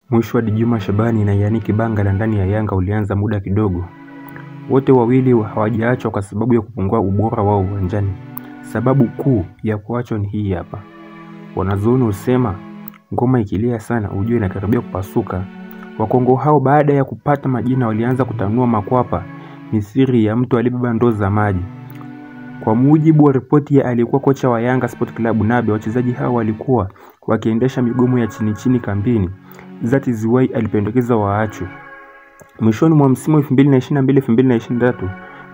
Mwisho wa Djuma Shabani na Yannick Bangala ndani ya Yanga ulianza muda kidogo. Wote wawili hawajaachwa kwa sababu ya kupungua ubora wao uwanjani. Sababu kuu ya kuachwa ni hii hapa. Wanazuoni husema ngoma ikilia sana ujue inakaribia kupasuka. Wakongo hao baada ya kupata majina walianza kutanua makwapa misiri ya mtu alibeba ndoo za maji. Kwa mujibu wa ripoti ya aliyekuwa kocha wa Yanga Sport Club Nabi, wachezaji hao walikuwa wakiendesha migomo ya chini chini kambini. Zati Ziwai alipendekeza waachwe. Mwishoni mwa msimu 2022-2023,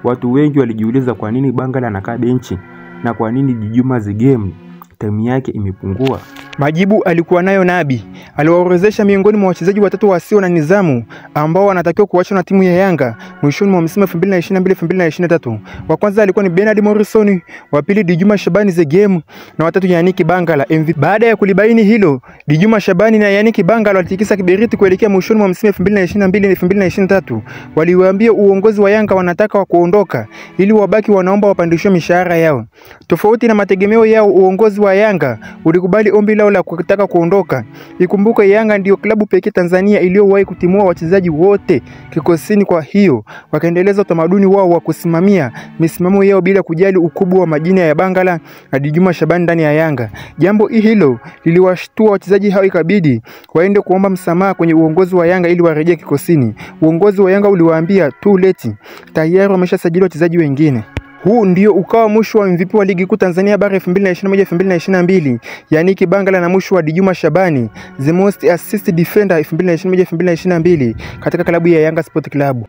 watu wengi walijiuliza kwa nini Bangala anakaa benchi na kwa nini Djuma Zigem timu yake imepungua. Majibu alikuwa nayo Nabi. Aliwaorozesha miongoni mwa wachezaji watatu wasio na nidhamu ambao wanatakiwa kuachwa na timu ya Yanga mwishoni mwa msimu 2022-2023. Wa kwanza alikuwa ni Bernard Morrison, wa pili Djuma Shabani Zegem na watatu Yannick Bangala MVP. Baada ya kulibaini hilo, Djuma Shabani na Yannick Bangala walitikisa kiberiti kuelekea mwishoni mwa msimu 2022-2023. Waliwaambia uongozi wa Yanga wanataka wa kuondoka ili wabaki, wanaomba wapandishwe mishahara yao. Tofauti na mategemeo yao, uongozi wa Yanga ulikubali ombi lao la kutaka kuondoka. Ikumbuke Yanga ndiyo klabu pekee Tanzania iliyowahi kutimua wachezaji wote kikosini. Kwa hiyo wakaendeleza utamaduni wao wa kusimamia misimamo yao bila kujali ukubwa wa majina ya Bangala na Djuma Shabani ndani ya Yanga. Jambo hilo liliwashtua wachezaji hao, ikabidi waende kuomba msamaha kwenye uongozi wa Yanga ili warejee kikosini. Uongozi wa Yanga uliwaambia too late, tayari wameshasajili wachezaji wengine. Huu ndio ukawa mwisho wa MVP wa Ligi Kuu Tanzania Bara 2021-2022, Yannick Bangala, na mwisho wa Djuma Shabani, the most assist defender 2021-2022 katika klabu ya Yanga Sport Club.